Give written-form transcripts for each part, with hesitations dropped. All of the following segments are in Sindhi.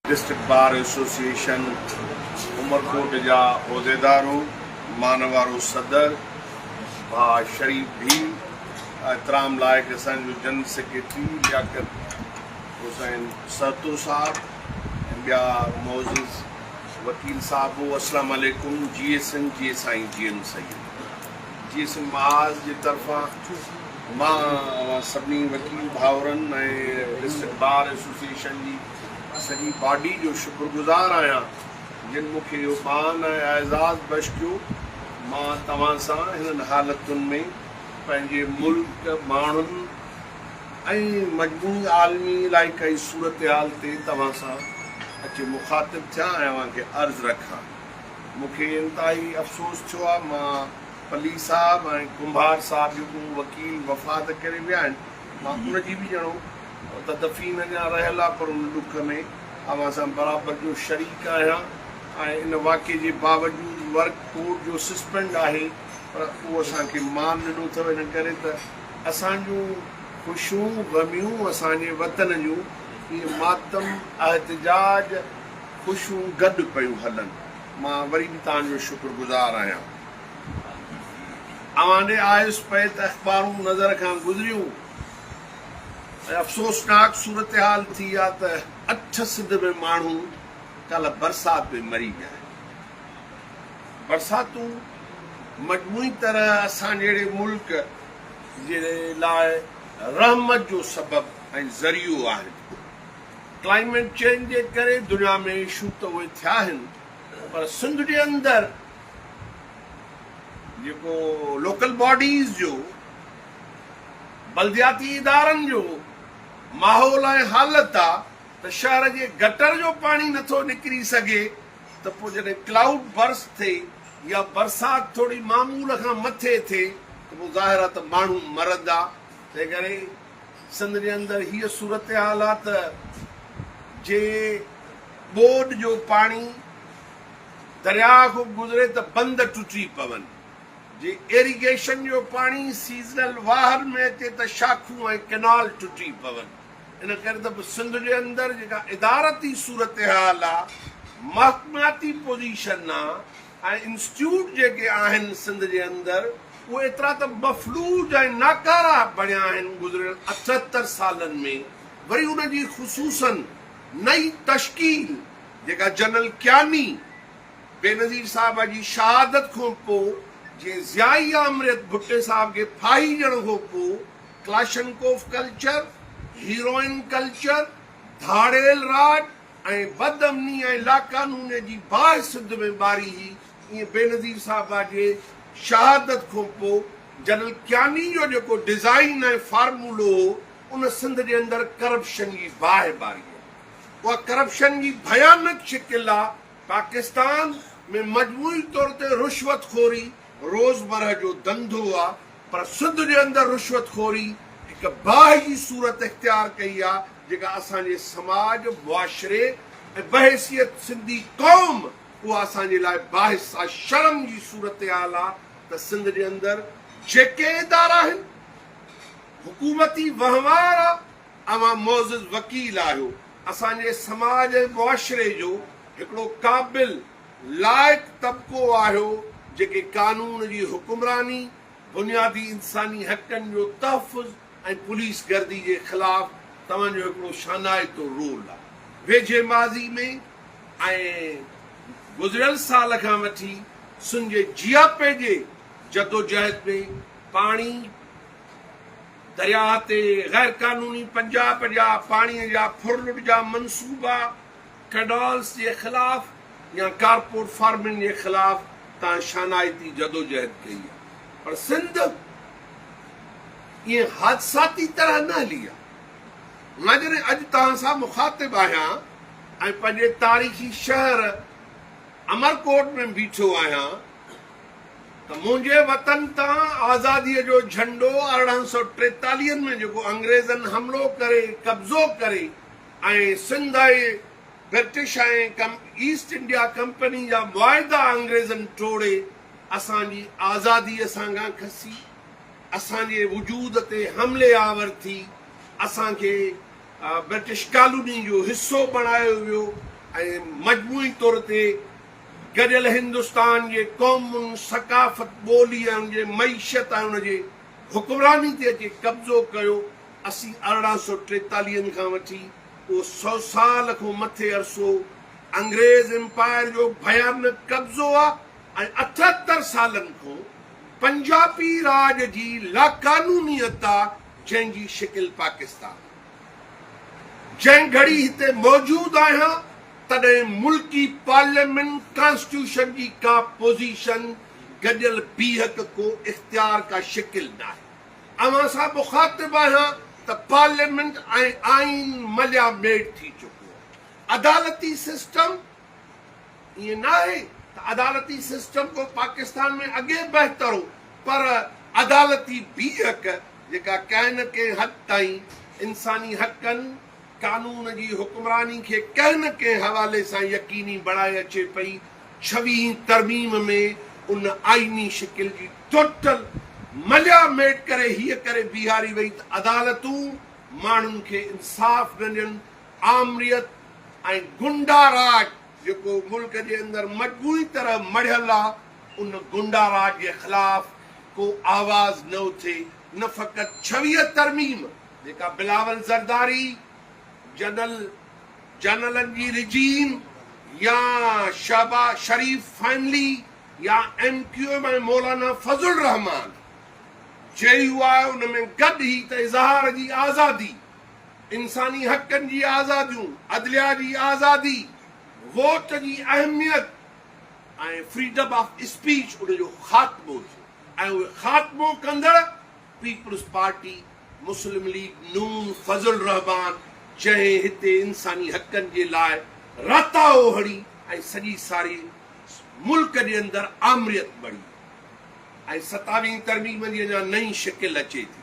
ڊسٽرڪٽ بار ايسوسيئيشن عمرڪوٽ جا عهديدارو، مانوارو صدر ڀاء شريف ڀيل، احترام لائق اسان جو جنرل سيڪريٽري لياقت حسين سهتو صاحب ۽ ٻيا معزز وڪيل صاحبو السلام عليڪم جيئي سنڌ جيئي سائين جي ايم سيد جيئي سنڌ محاذ جي طرفان مان اوهان سڀني وڪيل ڀائرن ۽ ڊسٽرڪٽ بار ايسوسيئيشن جي سڄي باڊي جو شڪرگذار آهيان جن مون کي اهو مان ۽ اعزاز بخشيو مان توهان سان هنن حالتن ۾ پنهنجي ملڪ، ماڻهن ۽ مجموعي عالمي علائقائي صورتحال تي توهان سان اچي مخاطب ٿيان ۽ اوهان کي عرض رکان. مون کي انتهائي افسوس ٿيو آهي مان پلي صاحب ۽ ڪنڀار صاحب جيڪو وڪيل وفات ڪري ويا آهن مان ان جي به ڄڻو تدفين اڃا رهيل آ پر ان ڏک ۾ اوهان سان برابر جو شريڪ آهيان ۽ ان واقعي جي باوجود ورڪ ڪورٽ جو سسپينڊ آهي پر اهو اسان کي مان ڏنو اٿو ان ڪري ته اسان جون خوشيون غميون اسان جي وطن جون اهي ماتم احتجاج خوشيون گڏ پيون هلن مان وري به توهان جو شڪر گذار آهيان اوهان ڏي آيس پئي ته اخبارون نظر کان گذريون. ۽ افسوسناڪ صورتحال ٿي آ ته اٺ سنڌ ۾ ماڻهو ڪالهه برسات ۾ مري ويا آهن. برساتون مجموعي طرح اسان جهڙي ملڪ جي لاء رحمت جو سبب ۽ ذريعو آهن. ڪلائميٽ چينج جي ڪري دنيا ۾ اشو ته اهي ٿيا آهن پر سنڌ جي اندر جيڪو لوڪل باڊيز جو بلدياتي ادارن جو ماحول ۽ حالت آ ته شهر جي گٽر جو پاڻي نٿو نڪري سگهي ته پوء جڏهن ڪلائوڊ برسٽ ٿئي يا برسات ٿوري معمول کان مٿي ٿئي ته پوء ظاهر آ ته ماڻهو مرندا. تنهن ڪري سنڌ جي اندر هيء صورتحال آ ته جي ٻوڏ جو پاڻي درياهه کان گذري ته بند ٽٽي پون. جي ايريگيشن جو پاڻي سيزنل واهن ۾ اچي ته شاخون ۽ ڪئنال ٽٽي پون. ان ڪري ته به سنڌ جي اندر جيڪا ادارتي صورتحال آ، محڪماتي پوزيشن آ ۽ انسٽيوٽ جيڪي آهن سنڌ جي اندر اهي ايترا ته مفلوج ۽ ناڪارا بڻيا آهن گذريل 78 سالن ۾ وري ان جي خصوصن نئين تشڪيل جيڪا جنرل ڪياني بينظير صاحبه جي شهادت کان پوء جيئن ضيائي آمريت ڀٽي صاحب کي ڦاهي ڏيڻ کان پوء ڪلاشنڪوف ڪلچر، هيروئن ڪلچر، ڌاڙيل راڄ ۽ بد امني ۽ لاقانوني جي باهه سنڌ ۾ ٻاري هئي ايئن بينظير صاحبه جي شهادت کان پوء جنرل ڪياني جو جيڪو ڊزائين ۽ فارمولو هو ان سنڌ جي اندر ڪرپشن جي باهه ٻاري آهي اها ڪرپشن جي ڀيانڪ شڪل آ پاڪستان ۾ مجموعي طور تي رشوت خوري روزمرهه جو ڌنڌو آ پر سنڌ جي اندر رشوت خوري هڪ باهه جي صورت اختيار ڪئي آ جيڪا اسان جي سماج، معاشري ۽ بحيثيت سنڌي قوم اها اسان جي لاء باعث آ شرم جي صورتحال آ ته سنڌ جي اندر جيڪي ادارا آهن حڪومتي وهنوار آ اوهان معزز وڪيل آهيو، اسان جي سماج ۽ معاشري جو هڪڙو قابل، لائق طبقو آهيو، جيڪي قانون جي حڪمراني، بنيادي انساني حقن جو تحفظ ۽ پوليس گردي جي خلاف توهان جو هڪڙو شانائتو رول آهي. ويجهي ماضي ۾ ۽ گذريل سال کان وٺي سن جي جياپي جي جدوجهد ۾ پاڻي، درياهه تي غير قانوني پنجاب جا پاڻي جا ڦرلٽ جا منصوبا، ڪئنالز جي خلاف يا ڪارپورٽ فارمنگ جي خلاف تان شانائتي جدوجهد ڪئي آهي پر سنڌ ائين حادثاتي طرح نه هلي آهي. مان جڏهن اڄ توهان سان مخاطب آهيان ۽ پنهنجي تاريخي شهر امرڪوٽ ۾ بيٺو آهيان ته منهنجي وطن تان آزاديء جو جهنڊو 1843 ۾ جيڪو انگريزن حملو ڪري قبضو ڪري ۽ Sindh ۽ British ۽ east India company جا معاهدا انگريزن ٽوڙي اسان جي آزادي اسان کان کسي اسان جي وجود تي حملي آور ٿي اسان کي برٽش ڪالوني جو حصو بڻايو ويو. ۽ مجموعي طور تي گڏيل هندستان جي قومن، ثقافت، ٻولي ۽ ان جي معيشت ۽ ان جي حڪمراني تي اچي قبضو ڪيو. اسين 1843 کان وٺي اهو سئو سال کان مٿي عرصو انگريز امپائر جو ڀيانڪ قبضو آ ۽ 78 سالن کان پنجابي راڄ جي لاقانونيت آ جنهن جي شڪل پاڪستان آ. جنهن گهڙي هتي موجود آهيان تڏهن ملڪي پارليامينٽ ڪانسٽيوشن جي ڪا پوزيشن، گڏيل بيهڪ، ڪو اختيار، ڪا شڪل ناهي. اوهان سان مخاطب آهيان ته پارليامينٽ ۽ آئين مليا ميٽ ٿي چڪو آهي. عدالتي سسٽم ائين ناهي ته عدالتي سسٽم ڪو پاڪستان ۾ اڳي بهتر هو پر عدالتي بيهڪ جيڪا ڪنهن نه ڪنهن حد تائين انساني حقن، قانون جي حڪمراني کي ڪنهن نه ڪنهن حوالي سان يقيني بڻائي اچي پئي، ڇويهين ترميم ۾ ان آئيني شڪل جي ٽوٽل مليا ميٽ ڪري هيء ڪري بيهاري وئي ته عدالتون ماڻهن کي انصاف نه ڏين، آمريت ۽ گنڊا راڄ جيڪو ملڪ جي اندر مجموعي طرح مڙهيل آ، ان گنڊا راڄ جي خلاف ڪو آواز نه اٿي، نه فقط 26 ترميم جيڪا بلاول زرداري، جنرل جنرلن جي رجيم يا شهباز شريف فيملي يا M Q M ۽ Maulana Fazl ur Rehman J U I ان ۾ گڏ هي ته اظهار جي آزادي، انساني حقن جي آزاديون، عدليا جي آزادي، ووٽ جي اهميت ۽ فريڊم آف اسپيچ ان جو خاتمو ٿيو ۽ اهي خاتمو ڪندڙ پيپلز پارٽي، مسلم ليگ نون، فضل الرحمان جنهن هتي انساني حقن جي لاء راتاهو هڻي ۽ سڄي ساري ملڪ جي اندر آمريت بڻي ۽ ستاويهين ترميم جي اڃا نئين شڪل اچي ٿي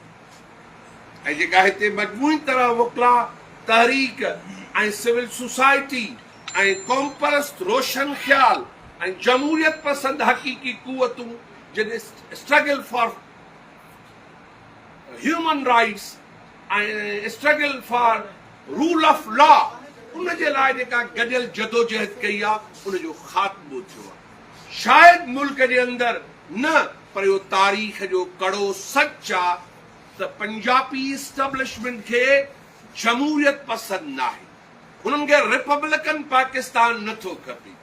۽ جيڪا هتي مجموعي طرح وڪلا تحريڪ ۽ سول سوسائٽي ۽ قومپرست روشن خيال ۽ جمهوريت پسند حقيقي قوتون جن struggle for human rights ۽ struggle for rule of law ان جي لاء جيڪا گڏيل جدوجهد ڪئي آ ان جو خاتمو ٿيو آ شايد ملڪ جي اندر نه پر اهو تاريخ جو ڪڙو سچ آ ته پنجابي اسٽبلشمينٽ کي جمهوريت پسند ناهي هنن کي ريپبلڪن پاڪستان نه ٿو کپي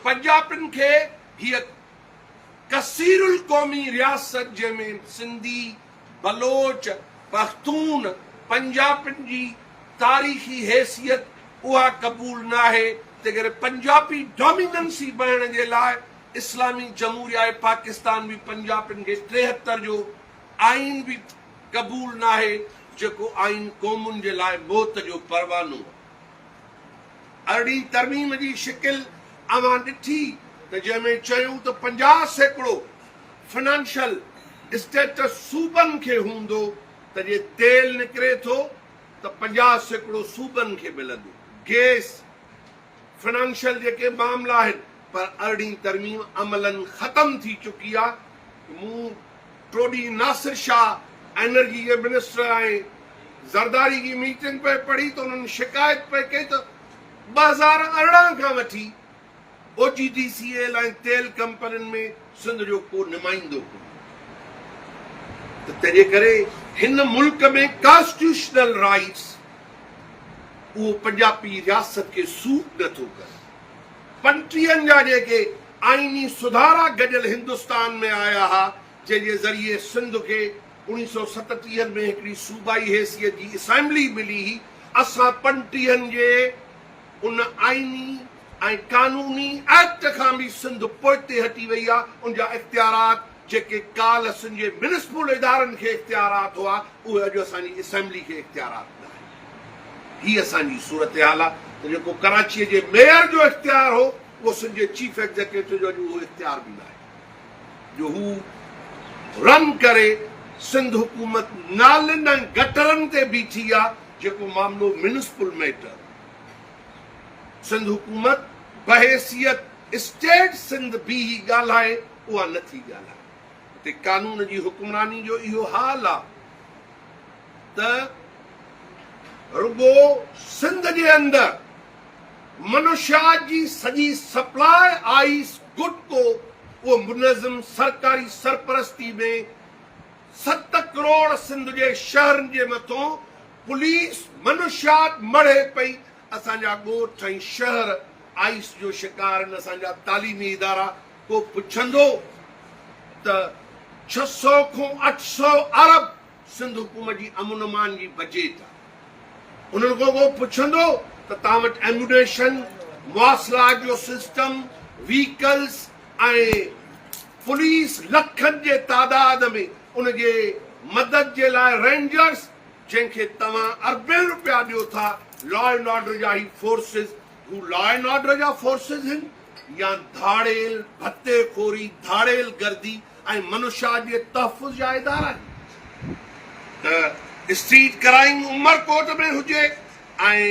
پنجابين کي هيء ڪثير القومي رياست جنهن ۾ سنڌي، بلوچ، پختون، پنجاپين جي تاريخي حيثيت اها قبول ناهي تنهنڪري پنجاپي ڊوميننسي بڻائڻ جي لاء اسلامي جمهوريائي پاڪستان به پنجاپين کي 73 جو آئين به قبول ناهي جيڪو آئين قومن جي لاء موت جو پروانو آهي. ارڙهين ترميم جي شڪل اوهان ڏٺي ته جنهن ۾ چيو ته 50% فنانشل اسٽيٽس صوبن کي هوندو ته جي تيل نڪري ٿو ته 50% صوبن کي ملندو، گيس، فنانشل جيڪي معاملا آهن پر ارڙهين ترميم عملن ختم ٿي چڪي آهي، مون ٽو ڏينهن ناصر شاهه انرجي جي منسٽر ۽ زرداري جي ميٽنگ پئي پڙهي ته انهن شڪايت پئي ڪئي ته 2018 کان وٺي O G D C L ۽ تيل ڪمپنين ۾ سنڌ جو ڪو نمائندو ڪونهي ته تنهنجي ڪري هن ملڪ ۾ ڪانسٽيوشنل رائيٽس اهو پنجابي رياست کي سوٽ نه ٿو ڪري. پنٽيهن جا جيڪي آئيني سڌارا گڏيل هندستان ۾ آيا ها، جنهن جي ذريعي سنڌ کي اوڻيهه سئو ستٽيهن ۾ هڪڙي صوبائي حيثيت جي اسيمبلي ملي هئي، اسان پنٽيهن جي ان آئيني ۽ قانوني ايڪٽ کان به سنڌ پوئتي هٽي وئي آهي، ان جا اختيارات جيڪي ڪالهه سنڌ جي ميونسپل ادارن کي اختيارات هئا، اهي اڄ اسان جي اسيمبلي کي اختيارات نه آهن. هي اسان جي صورتحال آهي ته جيڪو ڪراچيء جي ميئر جو اختيار هو، اهو سنڌ جي چيف ايگزيڪيوٽو جو اڄ اهو اختيار به ناهي جو هو رن ڪري. سنڌ حڪومت نالين ۽ گٽرن تي بيٺي آهي، جيڪو معاملو ميونسپل ميٽر سنڌ حڪومت بحيثيت اسٽيٽ سنڌ بيهي ڳالهائي اها نه ٿي ڳالهائي. هتي قانون جي حڪمراني جو اهو حال آ ته رڳو سنڌ جي اندر منشيات جي سڄي سپلاء آئيس گٽڪو اهو منظم سرڪاري سرپرستي ۾ ست ڪروڙ سنڌ جي شهرن جي مٿون پوليس منشيات مڙهي پئي اسان جا ڳوٺ ۽ شهر آئيس جو شڪار آهن اسان جا تعليمي ادارا ڪو پڇندو ته 600 کان 800 ارب سنڌ حڪومت جي امن امان جي بجيٽ آ. انهن کان ڪو پڇندو ته توهان وٽ ايمونيشن، مواصلات جو سسٽم، وهيڪلز ۽ پوليس لکن جي تعداد ۾ ان جي مدد جي لاء رينجرز جنهن کي توهان اربين روپيا ڏيو ٿا، لا اينڊ آرڊر جا هي فورسز هو لا اينڊ آرڊر جا فورسز هن يا ڌاڙيل، ڀتي خوري، ڌاڙيل گردي ۽ منشيات جي تحفظ جا ادارا آهن ته اسٽريٽ ڪرائيم عمرڪوٽ ۾ هجي ۽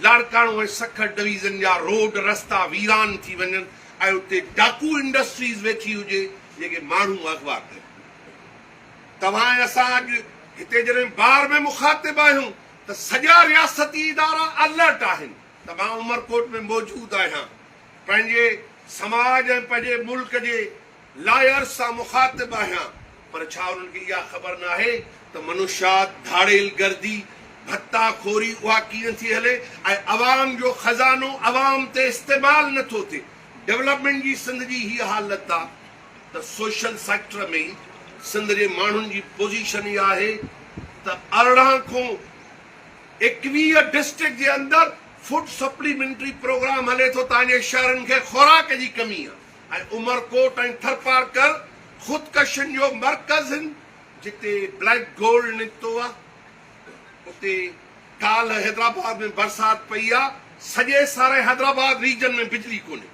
لاڙڪاڻو ۽ سکر ڊويزن جا روڊ رستا ويران ٿي وڃن ۽ اتي ڊاڪو انڊسٽريز ويٺي هجي جيڪي ماڻهو اغوا ڪري. توهان ۽ اسان اڄ هتي جڏهن بار ۾ مخاطب آهيون ته سڄا رياستي ادارا الرٽ آهن ته مان عمرڪوٽ ۾ موجود آهيان پنهنجي سماج ۽ پنهنجي ملڪ جي لائرز سان مخاطب آهيان پر ڇا انهن کي اها خبر ناهي ته منشيات، ڌاڙيل گردي، ڀتا خوري اها ڪيئن ٿي هلي ۽ عوام جو خزانو عوام تي استعمال نه ٿو ٿئي. ڊولپمينٽ جي سنڌ جي هيء حالت آ ته سوشل سيڪٽر ۾ سنڌ جي ماڻهن جي پوزيشن اها آهي ته 18 کان 21 ڊسٽرڪٽ جي اندر فوڊ سپليمينٽري پروگرام هلي ٿو تان جي شهرن کي خوراڪ جي ڪمي آ. ۽ عمرڪوٽ ۽ ٿرپارڪر خودڪشين جو مرڪز هن جتي بليڪ گولڊ نڪتو آ اتي ڪالهه حيدرآباد ۾ برسات پئي آ سڄي ساري حيدرآباد ريجن ۾ بجلي ڪونهي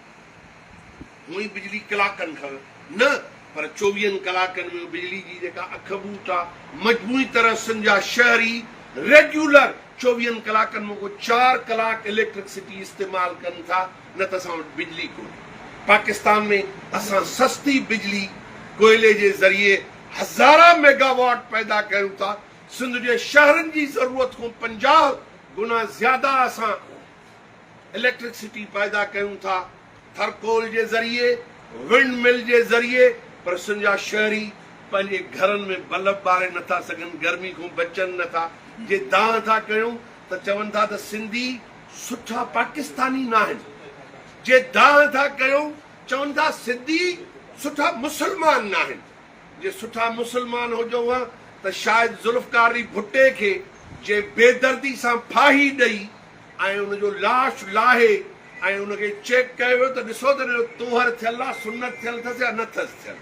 هونئن بجلي ڪلاڪن کان نه پر چوويهن ڪلاڪن ۾ بجلي جي جيڪا اک ٻوٽ آ مجموعي طرح سنڌ جا شهري ريگيولر چوويهن ڪلاڪن مان ڪو چار ڪلاڪ اليڪٽرڪسٽي استعمال ڪن ٿا نه ته اسان وٽ بجلي ڪونهي. پاڪستان ۾ اسان سستي بجلي ڪوئلي جي ذريعي هزارها ميگا واٽ پيدا ڪيون ٿا، سنڌ جي شهرن جي ضرورت کان 50 گنا زياده اسان اليڪٽرڪسٽي پيدا ڪيون ٿا ٿرڪول جي ذريعي، ونڊ مل جي ذريعي، پر سنڌ جا شهري پنهنجي گهرن ۾ بلب ٻاري نٿا سگهن، گرمي کان بچن نٿا، جي دانهن ٿا ڪيون ته چون ٿا ته سنڌي سٺا پاڪستاني ناهن، جي دانهن ٿا ڪيون چون ٿا سنڌي سٺا مسلمان ناهن، جي سٺا مسلمان هجون ها ته شايد ذوالفقار علي ڀٽي کي جنهن بيدردي سان ڦاهي ڏئي ۽ ان جو لاش لاهي ۽ ان کي چيڪ ڪيو ويو ته ڏسو ته ان جو طوهر ٿيل آ، سنت ٿيل اٿس يا نه اٿس ٿيل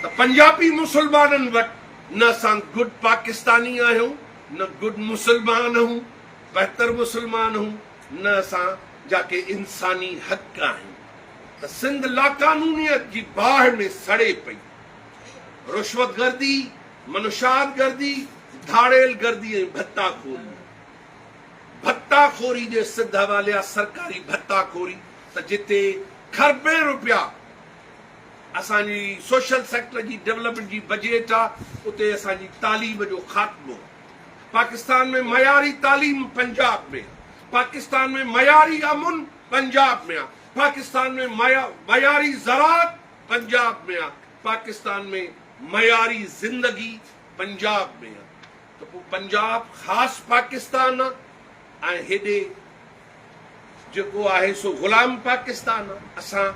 ته پنجابي مسلمانن وٽ نه اسان گڊ پاڪستاني آهيون نه گڊ مسلمان هون، بهتر مسلمان هون، نه اسان جا ڪي انساني حق آهن ته سنڌ لاقانونيت جي باهه ۾ سڙي پئي. رشوت گردي، منشيات گردي، ڌاڙيل گردي ۽ ڀتا خوري. ڀتا خوري جي سڌ حوالي آ سرڪاري ڀتا خوري ته جتي کربين روپيا اسان جي سوشل سيڪٽر جي ڊولپمينٽ جي بجيٽ آ اتي اسان جي تعليم جو خاتمو آ. پاڪستان ۾ معياري تعليم پنجاب ۾ آ. پاڪستان ۾ معياري امن پنجاب ۾ آ. پاڪستان ۾ معياري زراعت پنجاب ۾ آ. پاڪستان ۾ معياري زندگي پنجاب ۾ آ. ته پوء پنجاب خاص پاڪستان آ ۽ هيڏي جيڪو آهي سو غلام پاڪستان آ. اسان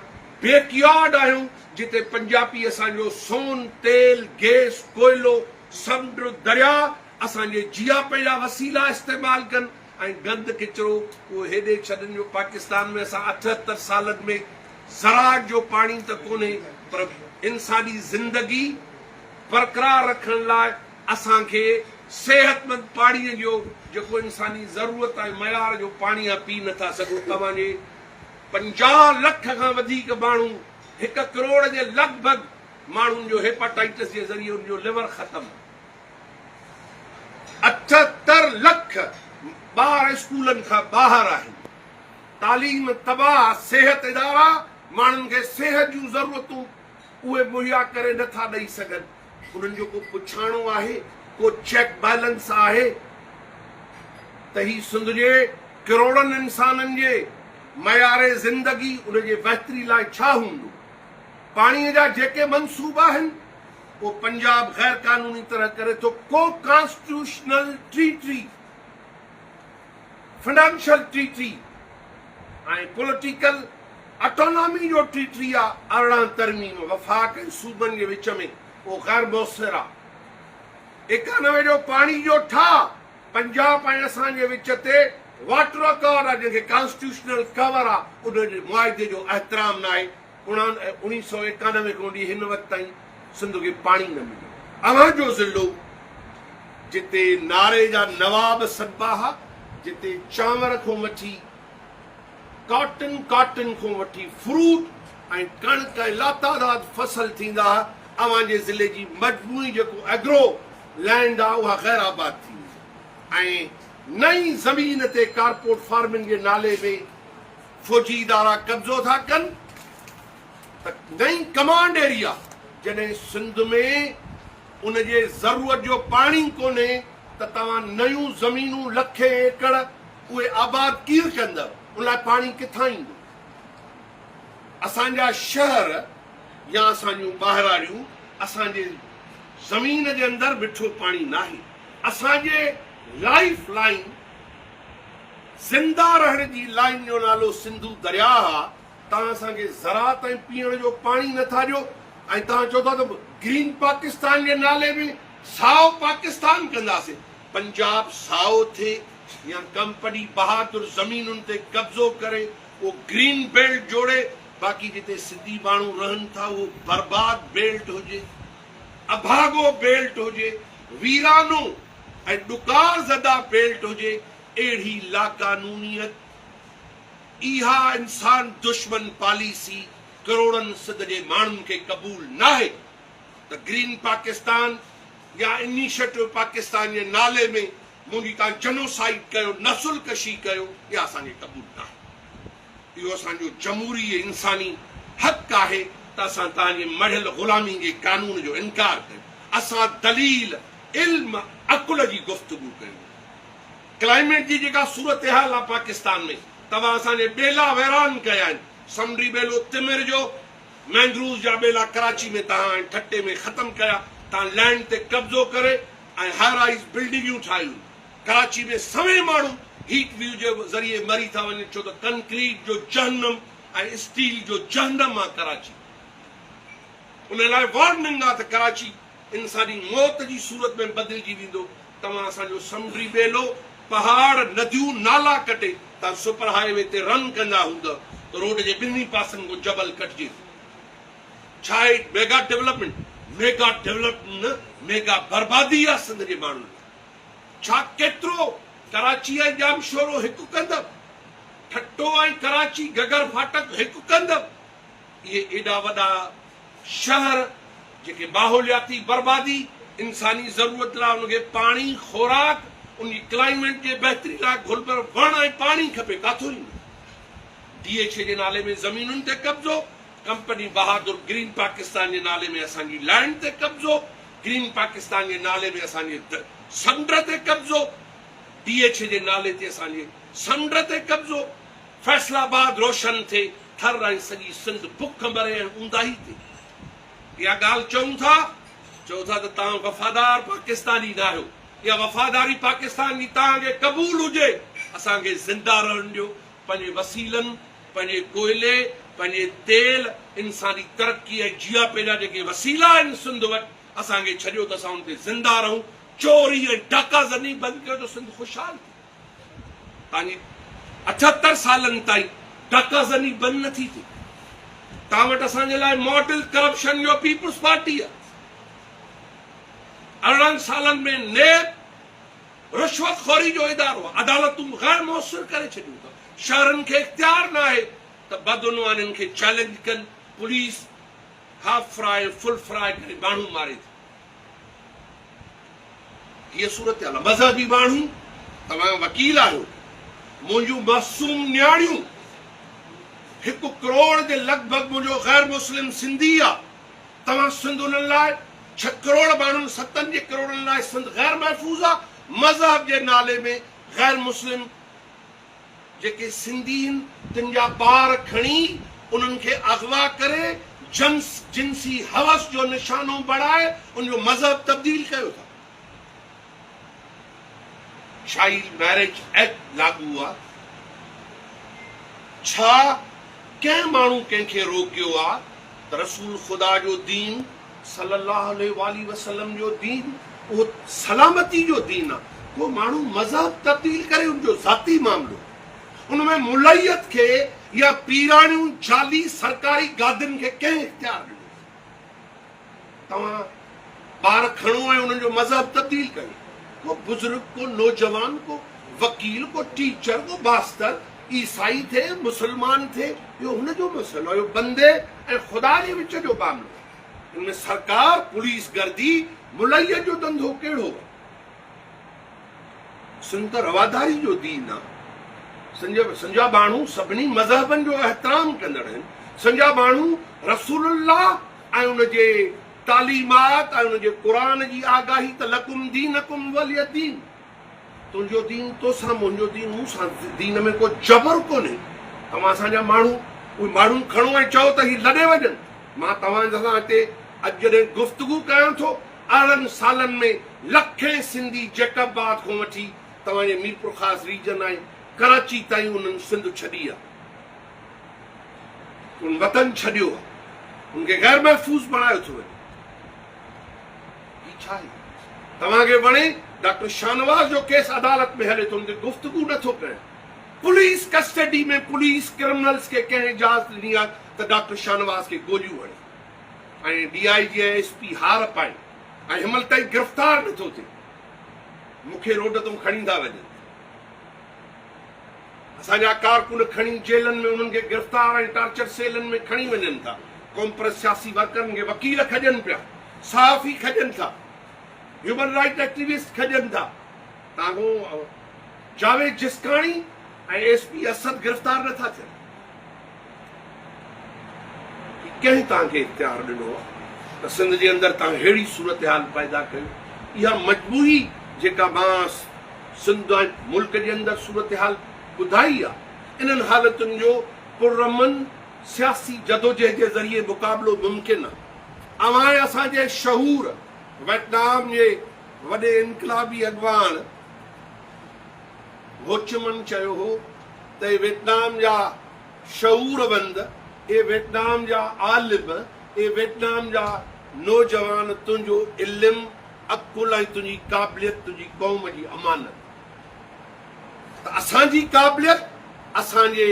بيڪ يارڊ آهيون جتي پنجابي اسان جو سون، تيل، گيس، ڪوئلو، سمنڊ، درياء اسان جي جياپي جا وسيلا استعمال ڪن ۽ گند ڪچرو اهو هيڏي ڇڏن جو پاڪستان ۾ اسان 78 سالن ۾ زراعت جو پاڻي ته ڪونهي پر انساني زندگي برقرار رکڻ لاء اسان کي صحتمند پاڻي جو جيڪو انساني ضرورت ۽ معيار جو پاڻي آهي پي نٿا سگهون توهان جي 50 لک کان وڌيڪ ماڻهو هڪ ڪروڙ جي لڳ ڀڳ ماڻهن جو هيپاٽائٽس جي ذريعي ان جو ليور ختم 78 لک ٻار اسڪولن کان ٻاهر آهن تعليم تباهه صحت ادارا ماڻهن کي صحت جون ضرورتون اهي مهيا ڪري نٿا ڏئي سگهن انهن جو ڪو پڇاڻو آهي، ڪو چيڪ بيلنس آهي ته هي سنڌ جي ڪروڙن انسانن جي معيار زندگي ان جي بهتري لاء ڇا هوندو؟ پاڻي جا جيڪي منصوبا آهن اهو پنجاب غير قانوني طرح ڪري ٿو، ڪو constitutional treaty, financial treaty ۽ political autonomy جو ٽريٽي آ 18 ترميم وفاق ۽ صوبن جي وچ ۾ اهو غير موثر آ. 91 جو پاڻي جو ٺاهه پنجاب ۽ اسان جي وچ تي واٽر اڪارڊ آ جنهن کي ڪانسٽيٽيوشنل ڪور آ ان جي معاهدي جو احترام ناهي. 1991 کان وٺي هن وقت تائين سنڌ کي پاڻي نه مليو. اوهان جو ضلعو جتي ناري جا نواب سڏبا ها، جتي چانور کان وٺي ڪاٽن، ڪاٽن کان وٺي فروٽ ۽ ڪڻڪ ۽ لاتعداد فصل ٿيندا ها، اوهان جي ضلعي جي مجموعي جيڪو ايگرو لينڊ آ اها غير آباد ٿي وئي ۽ نئين زمين تي ڪارپورٽ فارمنگ جي نالي ۾ فوجي ادارا قبضو ٿا ڪن ته نئين ڪمانڊ ايريا جڏهن سنڌ ۾ ان جي ضرورت جو پاڻي ڪونهي ته توهان نيون زمينون لکين ايڪڙ اهي آباد ڪير ڪندؤ ان لاء پاڻي ڪٿان ايندو؟ اسان جا شهر يا اسان جون ٻاهراڙيون اسان جي زمين جي اندر مٺو پاڻي ناهي اسان جي لائيف لائين زنده رهڻ جي لائين جو نالو سنڌو درياهه آ، توهان اسان کي زراعت ۽ پيئڻ جو پاڻي نه ٿا ڏيو ۽ توهان چئو ٿا ته گرين پاڪستان جي نالي ۾ سائو پاڪستان ڪنداسين، پنجاب سائو ٿئي يا ڪمپني بهادر زمينن تي قبضو ڪري اهو گرين بيلٽ جوڙي، باقي جتي سنڌي ماڻهو رهن ٿا اهو برباد بيلٽ هجي، اڀاڳو بيلٽ هجي، ويرانو ۽ ڏڪار زده بيلٽ هجي، اهڙي لاقانونيت، اها انسان دشمن پاليسي ڪروڙن سنڌ جي ماڻهن کي قبول ناهي ته گرين پاڪستان يا انيشيٽو پاڪستان جي نالي ۾ منهنجي تان جنوسائيڊ ڪيو، نسل ڪشي ڪيو، اها اسان کي قبول ناهي. اهو اسان جو جمهوري ۽ انساني حق آهي ته اسان توهان جي مڙهيل غلامي جي قانون جو انڪار ڪيون. اسان دليل، علم، عقل جي گفتگو ڪيون. ڪلائميٽ جي جيڪا صورتحال آهي پاڪستان ۾ توهان اسان جي ٻيلا ويران ڪيا آهن. سمنڊي ٻيلو تمر جو، مينگروز جا ٻيلا ڪراچي ۾ توهان ۽ ٺٽي ۾ ختم ڪيا. توهان لينڊ تي قبضو ڪري ۽ هاء رائيز بلڊنگيون ٺاهيون. ڪراچي ۾ سوين ماڻهو هيٽ ويو جي ذريعي مري ٿا وڃن ڇو ته ڪنڪريٽ جو جهنم ۽ اسٽيل جو جهنم آ ڪراچي. ان لاء وارننگ آ ته ڪراچي انساني موت جي صورت ۾ بدلجي ويندو. توهان اسان جو سمنڊي ٻيلو، پهاڙ، نديون، نالا ڪٽي توهان سپر هاء وي تي رن ڪندا هوندؤ ته روڊ جي ٻنهي پاسن کان جبل ڪٽجي ٿو. ڇا آهي ميگا ڊولپمينٽ؟ ميگا ڊولپمينٽ نه ميگا بربادي آ سنڌ جي ماڻهن لاء. ڇا ڪيترو ڪراچي ۽ ڄامشورو هڪ ڪندؤ؟ ٺٽو ۽ ڪراچي گگر ڦاٽڪ هڪ ڪندؤ؟ اهي ايڏا وڏا شهر جيڪي ماحولياتي بربادي، انساني ضرورت لاء ان کي پاڻي، خوراڪ، ان جي ڪلائمينٽ جي بهتري لاء گهربل وڻ ۽ پاڻي کپي ڪاٿو ايندو؟ ڊي ايڇ اي جي نالي ۾ زمينن تي قبضو، ڪمپني بهادر گرين پاڪستان جي نالي ۾ اسان جي لينڊ تي قبضو، گرين پاڪستان جي نالي ۾ اسان جي سمنڊ تي قبضو، ڊي ايڇ اي جي نالي تي اسان جي سمنڊ تي قبضو، فيصل آباد روشن ٿئي، ٿر ۽ سڄي سنڌ بک مري ۽ اونداهي ٿئي. اها ڳالهه چئون ٿا، چئو ٿا ته توهان وفادار پاڪستاني ناهيو، اها وفاداري پاڪستان جي توهان کي قبول هجي، اسان کي زنده رهڻ ڏيو، پنهنجي وسيلن، پنهنجي ڪوئلي، پنهنجي تيل، انساني ترقي ۽ جياپي جا جيڪي وسيلا آهن سنڌ وٽ، اسان کي ڇڏيو ته اسان ان تي زنده رهون، چوري ۽ ڊاڪا زني بند ڪيو ته سنڌ خوشحال ٿئي. توهان جي 78 سالن تائين ڊاڪا زني بند نه ٿي ٿئي. توهان وٽ اسان جي لاء ماڊل ڪرپشن جو پيپلز پارٽي آهي. 18 سالن ۾ نيب رشوت خوري جو ادارو آهي، عدالتون غير موثر ڪري ڇڏيون اٿو، شهرين کي اختيار ناهي ته بدعنوانين کي چئلينج ڪن، police half fry ۽ full fry ڪري ماڻهو ماري ٿي. هيء صورتحال آهي. مذهبي ماڻهو، توهان وڪيل آهيو، منهنجون معصوم نياڻيون، هڪ ڪروڙ جي لڳ ڀڳ منهنجو غير مسلم سنڌي آ، توهان سنڌ انهن لاء ڇهه ڪروڙ ماڻهن ستن جي ڪروڙن لاء سنڌ غير محفوظ آ، مذهب جي نالي ۾ غير مسلم جيڪي سنڌي هن تن جا ٻار کڻي انهن کي اغوا ڪري جنس جنسي هوس جو نشانو بڻائي ان جو مذهب تبديل ڪيو ٿا. چائلڊ ميريج ايڪٽ لاڳو آ، ڇا ڪنهن ماڻهو ڪنهن کي روڪيو آ ته رسول خدا جو دين صلي الله عليه واٰله وسلم جو دين اهو سلامتي جو دين آ، ڪو ماڻهو مذهب تبديل ڪري ان جو ذاتي معاملو آ، ان ۾ مليت کي يا پيراڻيون جعلي سرڪاري گادين کي ڪنهن اختيار ڏنو؟ توهان ٻار کڻو ۽ انهن جو مذهب تبديل ڪيو. ڪو بزرگ، ڪو نوجوان، ڪو وڪيل، ڪو ٽيچر، ڪو ماستر، عيسائي ٿئي، مسلمان ٿئي، اهو هن جو مسئلو آهي. اهو بندي ۽ خدا جي وچ جو معاملو آهي. ان ۾ سرڪار، پوليس گردي، ملئيت جو ڌنڌو ڪهڙو آهي؟ سنڌ ته رواداري جو دين آ. سنڌ جا ماڻهو سڀني مذهبن جو احترام ڪندڙ آهن. سنڌ جا ماڻهو رسول الله ۽ ان جي تعليمات ۽ ان جي قرآن جي آگاهي ته لڪم دينڪم ولي دين، تنهنجو دين توسان منهنجو دين مون سان، دين ۾ ڪو جبر ڪونهي. توهان اسان جا ماڻهو اهي ماڻهو کڻو ۽ چئو ته هي لڏي وڃن. مان توهان سان هتي اڄ جڏهن گفتگو ڪيان ٿو 18 سالن ۾ لکين سنڌي جيڪب آباد کان وٺي توهان جي ميرپورخاص ريجن ۽ ڪراچي تائين انهن سنڌ ڇڏي آ. انهن وطن ڇڏيو آ. انهن کي غير محفوظ بڻايو ٿو وڃي. هي ڇا آهي؟ توهان کي وڻي ڊاڪٽر شاهنواز جو ڪيس عدالت ۾ هلي ٿو ان تي گفتگو نه ٿو ڪريان. پوليس ڪسٽڊي ۾ پوليس ڪرمنلز کي ڪنهن اجازت ڏني آ ته ڊاڪٽر شاهنواز کي گوليون هڻي ۽ ڊي I جي ۽ ايس پي هار پائين ۽ هن مهل تائين گرفتار نه ٿو ٿئي. مون کي روڊ تون کڻي ٿا وڃن. اسان جا ڪارڪن کڻي جيلن ۾ انهن کي گرفتار ۽ ٽارچر سيلن ۾ کڻي وڃن ٿا. قومپرست سياسي ورڪرن کي وڪيل کڄن پيا، صحافي کڄن ٿا، هيومن رائيٽ ايڪٽيوسٽ کڄن ٿا. تان کان جاويد جسڪاڻي ۽ ايس پي اسد گرفتار نه ٿا ٿين. هي ڪنهن توهان کي اختيار ڏنو آهي ته سنڌ جي اندر توهان ههڙي صورتحال پيدا ڪيو؟ اها مجموعي جيڪا مان سنڌ ۽ ملڪ جي اندر صورتحال ٻڌائي آهي، انهن حالتن جو پرامن سياسي جدوجهد جي ذريعي مقابلو ممڪن آهي. اوهان ۽ اسان جي شعور ويٽنام جي وڏي انقلابي اڳواڻ هوچمن چيو هو ته اي ويٽنام جا شعور وند، اي ويٽنام جا عالم، اي ويٽنام جا نوجوان تنهنجو علم، عقل ۽ تنهنجي قابليت تنهنجي قوم جي امانت ته اسان جي قابليت اسان جي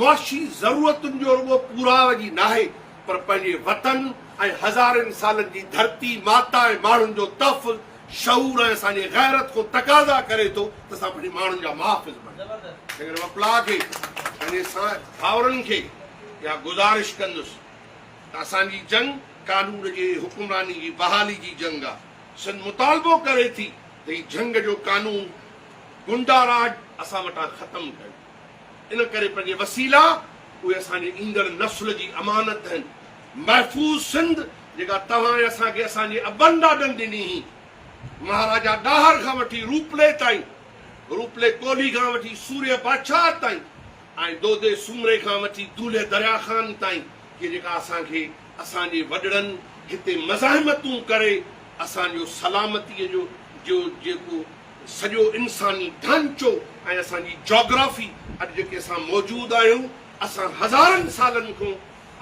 معاشي ضرورتن جو رڳو پوراء جي ناهي پر پنهنجي وطن ۽ هزارين سالن جي ڌرتي ماتا ۽ ماڻهن جو تحفظ شعور ۽ اسان جي غيرت کان تقاضا ڪري ٿو ته اسان پنهنجي ماڻهن جا محافظ بڻجون. تنهنڪري وپلا کي پنهنجي ڀائرن کي اها گذارش ڪندس ته اسان جي جنگ قانون جي حڪمراني جي بحالي جي جنگ آهي. سنڌ مطالبو ڪري ٿي ته هي جهنگ جو قانون گنڊا راڄ اسان وٽان ختم ڪيو. ان ڪري پنهنجي وسيلا اهي اسان جي ايندڙ نسل جي امانت آهن. محفوظ سنڌ جيڪا توهان ۽ اسان کي اسان جي ابن ڏاڏن ڏني هئي، مهاراجا ڏاهر کان وٺي روپلي تائين، روپلي ڪولهي کان وٺي سورهيه بادشاهه تائين ۽ دودي سومري کان وٺي دولهه دريا خان تائين، هيء جيڪا اسان کي اسان جي وڏڙن هتي مزاحمتون ڪري اسان جو سلامتيء جو جو جيڪو سڄو انساني ڍانچو ۽ اسان جي جاگرافي اڄ جيڪي اسان موجود آهيون، اسان هزارن سالن کان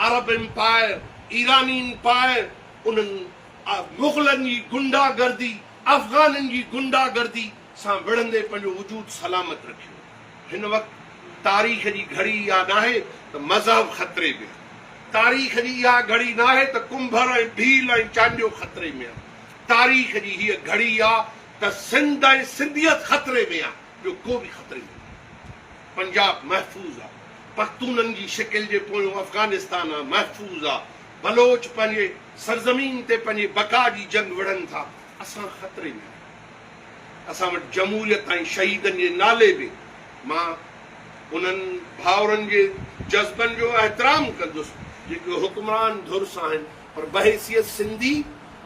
عرب امپائر، ايراني امپائر، انهن مغلن جي غنڊا گردي، افغانن جي غنڊا گردي سان وڙهندي پنهنجو وجود سلامت رکيو. هن وقت تاريخ جي گهڙي اها ناهي ته مذهب خطري ۾ آهي. تاريخ جي اها گهڙي ناهي ته ڪنڀر ۽ ڀيل ۽ چانڊيو خطري ۾ آهن. تاريخ جي هيء گهڙي آ ته سنڌ ۽ سنڌيت خطري ۾ آ، ٻيو ڪو به خطري ۾ ناهي. پنجاب محفوظ آ، پختونن جي شڪل جي پويون افغانستان آ، محفوظ آ، بلوچ پنهنجي سرزمين تي پنهنجي بقا جي جنگ وڙهن ٿا، اسان خطري ۾ آهيون. اسان وٽ جمهوريت ۽ شهيدن جي نالي به مان انهن ڀائرن جي جذبن جو احترام ڪندس جيڪي حڪمران ڌر سان آهن پر بحيثيت سنڌي،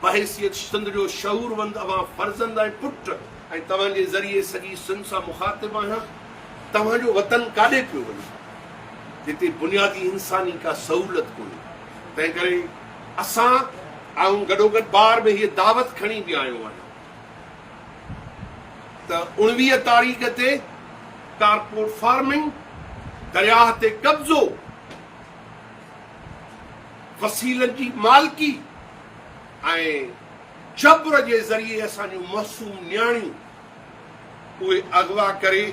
بحيثيت سنڌ جو شعوروند اوهان فرزند ۽ پٽ ۽ توهان جي ذريعي سڄي سنڌ سان مخاطب آهيان. توهان جو وطن ڪاڏي پيو وڃي جتي بنيادي انساني ڪا سهولت ڪونهي. تنهن ڪري اسان آئون گڏوگڏ بار ۾ هيء دعوت کڻي به آيو آهيان ته 19 تاريخ تي ڪارپورٽ فارمنگ، درياهه تي قبضو، وسيلن جي مالڪي ۽ جبر جي ذريعي اسان جون معصوم نياڻيون اهي اغوا ڪري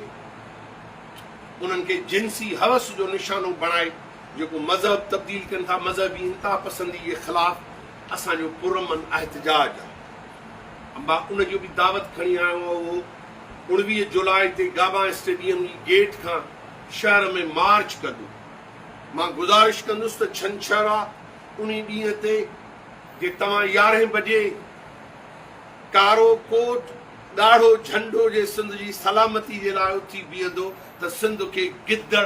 انهن کي جنسي هوس جو نشانو بڻائي جيڪو مذهب تبديل ڪن ٿا، مذهبي انتها پسندي جي خلاف اسان جو پرامن احتجاج آهي. مان ان جو به دعوت کڻي آيو آهيان اهو 19 جولاء تي گابا اسٽيڊيم جي گيٽ کان شهر ۾ مارچ ڪندو. مان گذارش ڪندس ته ڇنڇر آ انهي ڏينهن تي جي توهان يارهين بجي ڪارو ڪوٽ ڳاڙهو جهنڊو جي سنڌ جي سلامتي جي لاء اٿي بيهندو ته سنڌ کي گدڙ،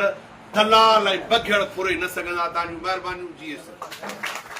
دلال ۽ بگهڙ ڦري نه سگهندا. توهان جون مهربانيون. جيئي سنڌ.